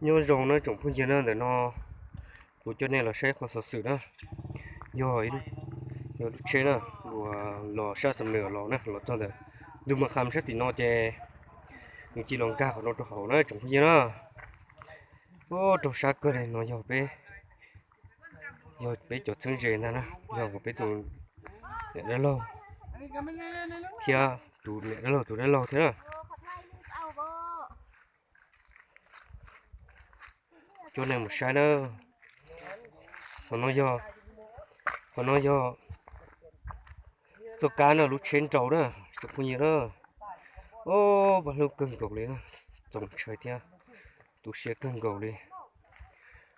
Nyob zoo na tsoom phooj ywg na, ntawm no kuv coj nej los saib qhov xov xwm na, yog, yog lub tsheb na, uas los sab Xam Nws los na, los txog ntawm ntug Mas Kham sab tim no ces nws cia li los nkag qhov no rau hauv na tsoom phooj ywg na. Raug sab kawg li no yog peb, yog peb cov txheeb ze ntag na, yog peb tus niam dab laug thiab tus niam dab laug tus dab laug thiab na. Coj nej mus saib na, qhov no yog, qhov no yog txoj kab na, lub tsheb nrau na, tsoom phooj ywg na. Ob pab hlub kawg nkaus li na, txaus ntshai thiab tu siab kawg nkaus li.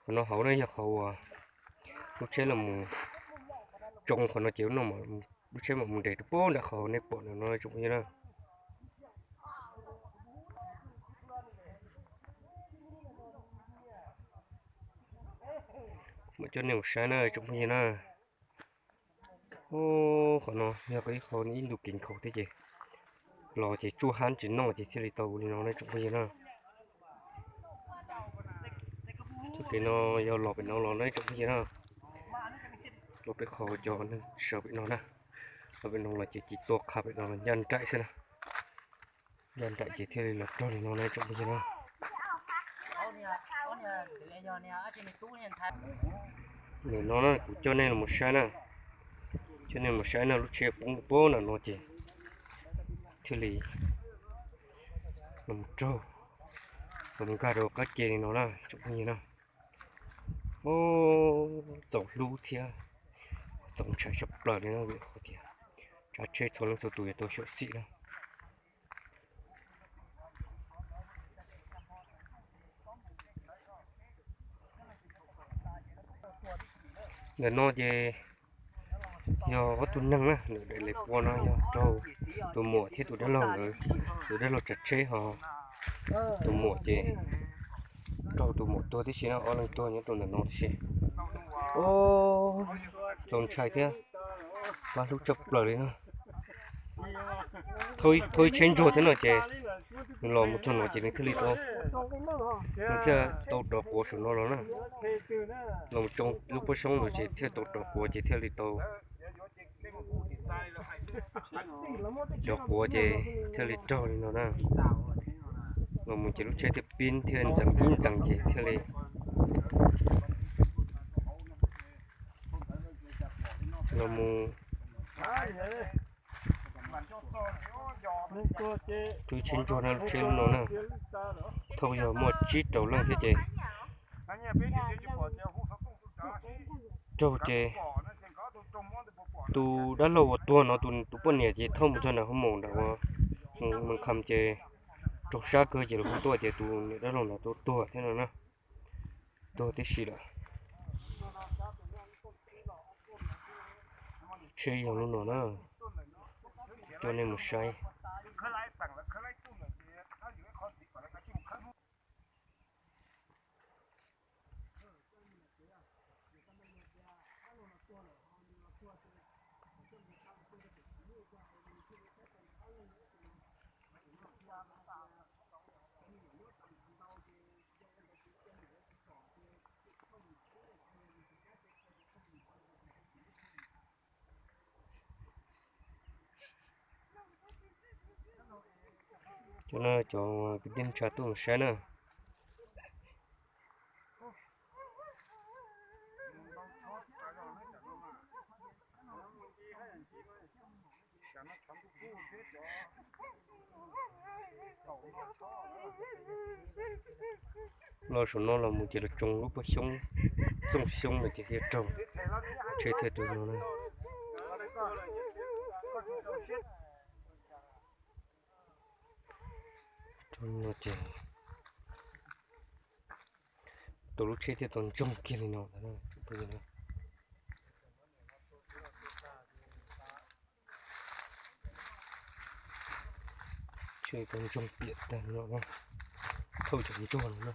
Qhov no hauv na yog qhov uas lub tsheb los mus tsoo qhov no ces lub tsheb mam mus nres rau pem nram qhov nej pom ntawm no tsoom phooj ywg na. Mam coj nej mus saib na tsoom phooj ywg na. Qhov no yog ib qho ib ntu kev nkhaus thiab ces los ces tsuj hab tsis noj ces thiaj li tau li no na tsoom phooj ywg na. Txoj kev no yog los pem no los na tsoom phooj ywg na. Los pem qhov cov neeg sawv pem no na, los pem no los ces cia li tuaj qha pem no los ncaj nraim xwb na. Ncaj nraim ces thiaj li los raug li no na tsoom phooj ywg na. Nim no na kuv coj nej los mus saib na, coj nej mus saib na, lub tsheb poob poob nram no ces thiaj li los raug, los nkag rau qab ke li no na tsoom phooj ywg na. Txaus hlub thiab txaus ntshai tshaj plaws li no vim qhov tias tsav tsheb txhua leej txhua tus yuav tau xyuam xim na. Ntawm no ces yog ob tug neeg na, nws daim lawv pua no yog raug tus muam thiab tus dab laug nkawd, tus dab laug tsav tsheb ho tus muam ces raug tus muam tuag tib si na, ob leeg tuag nyob rau ntawm no tib si. Txaus ntshai thiab pab hlub tshaj plaws li na. Thauj ib tsheb ntsuag thiab no ces nws los mus txog no ces nws thiaj li tau, nws thiaj tau rov quav saum no los na. Los mus tsoo lub pob xyoob ntawd ces thiaj tau rov quav ces thiaj li tau cov quav ces thiaj li raug li no na. Los mus ces lub tsheb thiaj pib thiaj ntxeev ib ntxeev ces thiaj li los mus. Tub tsheb ntsuag na, lub tsheb lub no na, thauj yog muaj tsib rau leej thiab ces raug ces tus dab laug uas tuag no tus poj niam ces thauj mus txog nram hoo maum nram ua Moos Kham ces raug sab kawg ces lawv hu tuaj tias tus niam dab laug ntawd tuag thiab no na, tuag tib si lawm. Tsheb yog lub no na, coj nej mus saib. Cov no cov kwv tij neej tsa tuaj mus saib na. Los saum no los mus ces los tsoo lub pob xyoob, txooj xyoob no ces thiaj raug, tsheb thiaj raug no na. Raug no ces tus lub tsheb thiaj tau ntsoog kiag li no ntag na. Tsheb tau ntsoog piam tag no na, thauj cov ntsuag no na.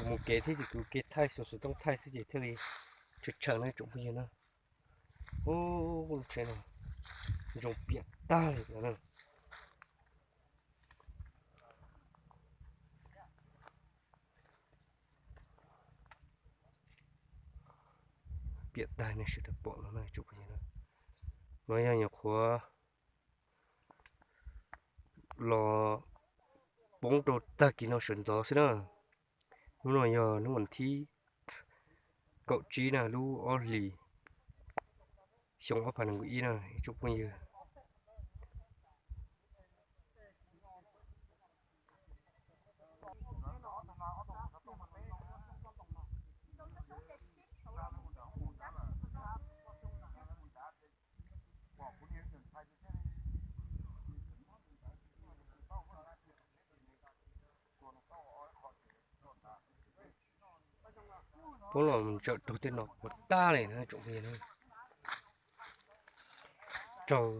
Mus kev thiab ces kuv kev thaij xov xwm tooj thaij xwb ces thiaj li tshee tshee na tsoom phooj ywg na. Ub, lub tsheb no zoo piam tag li no na. Piam tag nej sawv daws pom no na tsoom phooj ywg na. No yog nyuam qhuav los poob rau tag kis no sawv ntxov xwb na. Hnub no yog hnub vas thib kaum tsib na, lub ob hlis xyoo ob phav nees nkaum ib na ib tsoom phooj ywg. Poob los tsawm raug tej no puas tab li na tsoom phooj ywg. Raug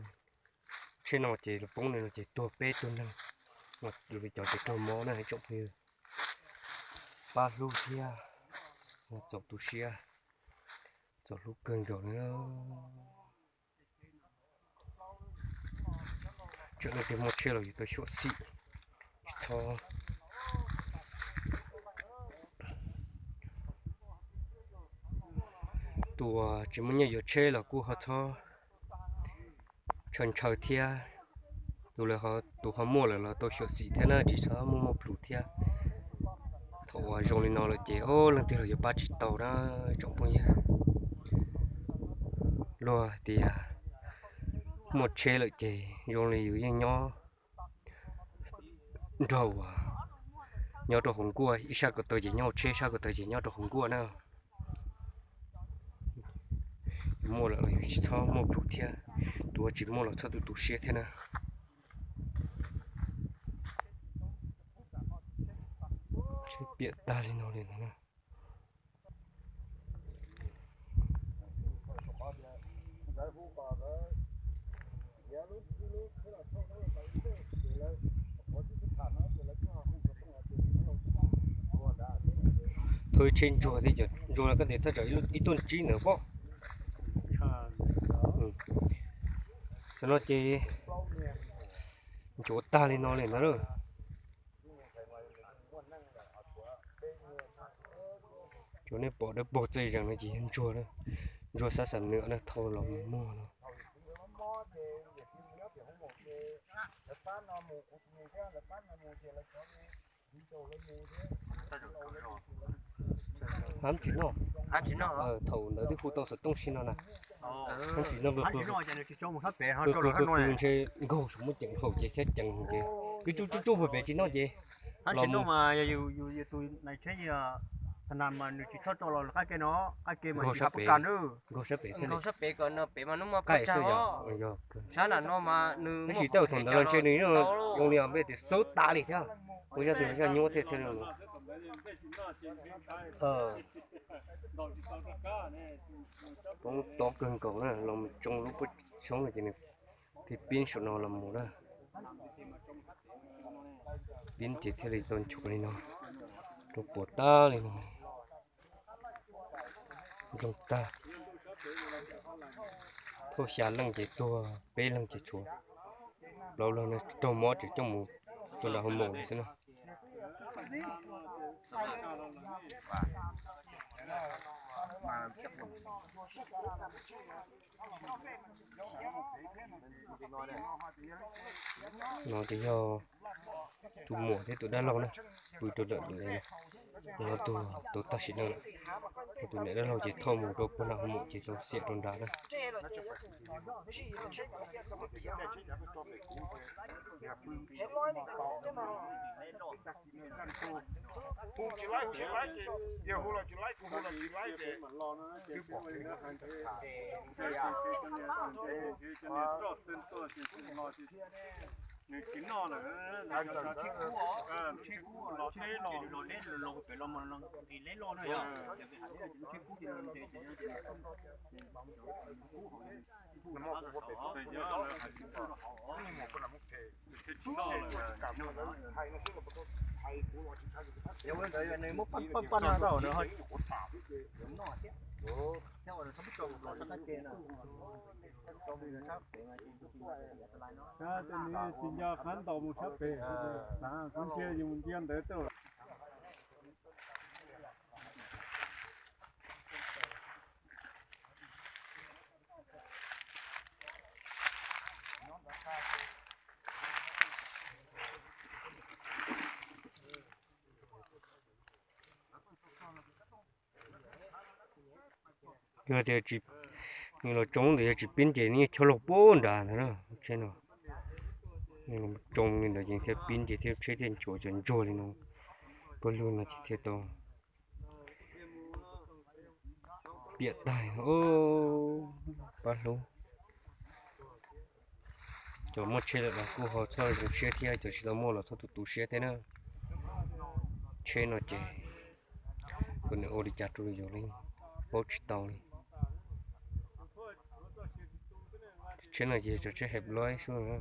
tsheb no ces los poob li no ces tuag peb tug neeg, cov ces raug mob na tsoom phooj ywg. Pab hlub thiab, txaus tu siab, txaus hlub kawg nkaus li. Tseem leej twg muaj tsheb los yuav tau xyuam xim, tsis txhob tus tsis muaj nyiaj yuav tsheb los kuj ho txhob ntshaw ntshaw thiab. Tus lawv ho, tus ho muaj lawm los tau xyuam xim thiab na, tsis txhob muaj muaj plhus thiab. Thaum uas zoo li no lawm ces o leej twg los yuav pab tsis tau na tsoom phooj ywg. Luag tias muaj tsheb lawm ces zoo li yus yeej nyob nraug, nyob rau hauv nkuaj, ib sab ko taw ces nyob hauv tsheb, sab ko taw ces nyob rau hauv nkuaj na. Muaj lawm los yus tsis txhob muaj plhus thiab, tus tsis muaj los txhob tu tu siab thiab na. Tsheb piam tag li no li ntawd na. Thaum tsheb ntsuag thiab cov ntsuag no koj tes thawj tsam ib tuj tsib ntawd pob. Cov no ces ncuav tag li no li ntawd. Cov nej pom dawb paug txaij zees no ces yog ntsuag, ntsuag xav xam nws na thau los mus muag no. Hab tsis noj, thaum ntawd twb hu tau xov tooj si no na. Hab tsis noj, ntshe nkaug saum muab ceev hlau ces thiab ceev ces kwv tsuj tsuj tsuj pem tsis noj ces los mus. Nkaug sab pem, nkaug sab pem thiab. Sab pem kom no pem mas hnub mas pab tsag os. Sab nram no mas nws, tab sis tej thaum ntawd los ntshe nws zoo li os npej tias xub tas li thiab, ua zaj twg zaj nyuaj thiab thiab. Poob tob kawg nkaus na, los mus tsoo lub pob txhoob no ces nws thiaj pib saum no los mus na. Pib ces thiaj li tau nchuav li no, rau puas tab li no. Zoo tag, thauj xya leej ces tuag peb leeg ces tshuav plaub leeg no raug mob tseem coj mus tua nram hoo maum lawm xwb na. No ces yog tus muam thiab tus dab laug na, pw rau ntawm lawm no, tus tag sim neej lawm. Tus niam dab laug ces thauj mus rau puag nram hoo maum ces tau xiam rau nrad na. Nws tsis noj lawm, tsheb kub los tsheb los los leb los pem los mas nqis leb loj na yog. Yog ua ntawd nws muab paj paj no rau nws ho noj thiab. Thiab uas nws tsis tau los sab qab ke no. Tsis nco qab ntaus mus sab pem, kuv ntsia yus mus ntsia ntawd tuaj. Yog tias tsis, nws los tsoo ntawd yog tsis pib ces nws chob laug puag nrad ntag na. Tsheb no nws los tsoo li ntawd ces thiaj pib ces thiaj tsheb thiaj nchuav cov ntsuag li no. Pab lug no ces thiaj tau piam tag. Pab hlub. Cov muaj tsheb lawm los kuj ho txhob zoo siab thiab, cov tsis tau muaj los txhob tu tu siab thiab na. Tsheb no ces kom nws ua li cas rau yus li, paub tsis tau li. Tsheb no ces cov tsheb hais loj xwb na.